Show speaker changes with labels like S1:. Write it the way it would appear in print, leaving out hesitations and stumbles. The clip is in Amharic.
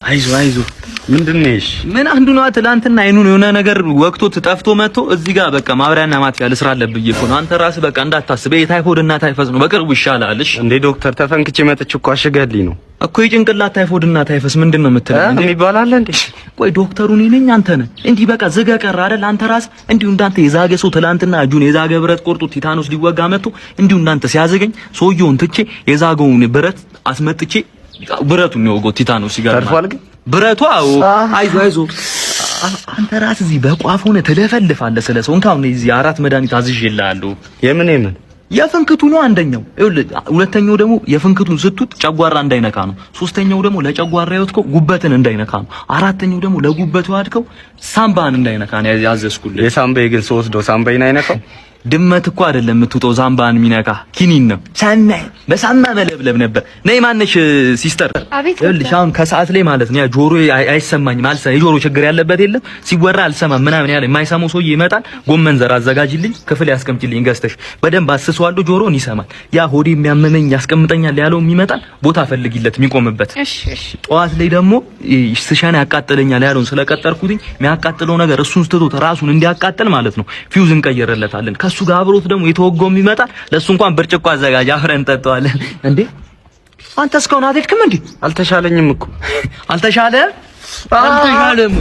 S1: አይዞ አይዞ። ምንድን ነው? እሺ።
S2: ምን አንዱ ነው። ትላንትና አይኑን የሆነ ነገር ወቅቶ ጠፍቶ መጥቶ እዚህ ጋር በቃ ማብሪያና ማጥፊያ ልስራ አለብኝ እኮ ነው። አንተ ራስህ በቃ እንዳታስብ፣ የታይፎይድ እና ታይፈስ ነው፣ በቅርቡ ይሻላል። እሺ።
S1: እንዴ ዶክተር፣ ተፈንክቼ መጥቼ እኮ አሽገልኝ ነው።
S2: እኮ የጭንቅላት ታይፎይድ እና ታይፈስ ምንድን ነው የምትለው? እንዴ?
S1: የሚባል አለ እንዴ?
S2: ቆይ ዶክተሩ እኔ ነኝ አንተ ነህ? እንዲህ በቃ ዝገ ቀረ አይደል? አንተ ራስህ እንዲሁ እንዳንተ የዛገ ሰው ትላንትና እጁን የዛገ ብረት ቆርጦ ቲታኖስ ሊወጋ መጥቶ እንዲሁ እንዳንተ ሲያዘገኝ ሰውየውን ትቼ የዛገውን ብረት አስመጥቼ ብረቱን ነው ቲታኖስ ይገርማል።
S1: ተርፏል ግን?
S2: ብረቱ አዎ። አይዞ አይዞ። አንተ ራስህ እዚህ በቋፍ ሆነህ ትለፈልፋለህ ስለ ሰው። እንካሁን እዚህ አራት መድኃኒት አዝዤልሃለሁ።
S1: የምን የምን?
S2: የፍንክቱ ነው አንደኛው። ይኸውልህ ሁለተኛው ደግሞ የፍንክቱን ስትውጥ ጨጓራ እንዳይነካ ነው። ሶስተኛው ደግሞ ለጨጓራ ያወጥከው ጉበትን እንዳይነካ ነው። አራተኛው ደግሞ ለጉበቱ ያድከው ሳምባን እንዳይነካ ነው ያዘዝኩልህ።
S1: የሳምባዬ ግን ስወስደው ሳምባዬን አይነካው?
S2: ድመት እኮ አይደለም የምትውጠው ሳምባን የሚነካ ኪኒን ነው። ሳማ በሳማ መለብለብ ነበር። ነይ ማነሽ ሲስተር።
S3: አቤት።
S2: ይኸውልሽ አሁን ከሰዓት ላይ ማለት ነው ያ ጆሮ አይሰማኝም አልሰማ የጆሮ ችግር ያለበት የለም ሲወራ አልሰማም ምናምን ያለ የማይሰማው ሰውዬ ይመጣል። ጎመን ዘር አዘጋጅልኝ፣ ክፍል ያስቀምጭልኝ ገዝተሽ በደንብ አስሰዋለሁ፣ ጆሮን ይሰማል። ያ ሆዴ የሚያመመኝ ያስቀምጠኛል ያለውም ይመጣል። ቦታ ፈልጊለት የሚቆምበት።
S3: እሺ እሺ።
S2: ጠዋት ላይ ደግሞ ስሸና ያቃጥለኛል ያለውን ስለቀጠርኩትኝ የሚያቃጥለው ነገር እሱን ስትቶት ራሱን እንዲያቃጥል ማለት ነው ፊውዝ እንቀይርለታለን። ከሱ ጋር አብሮት ደግሞ የተወጋውም ይመጣል። ለሱ እንኳን ብርጭቆ አዘጋጅ፣ አብረን እንጠጣዋለን። እንዴ አንተ እስካሁን አትሄድክም እንዴ?
S1: አልተሻለኝም እኮ።
S2: አልተሻለ አልተሻለም።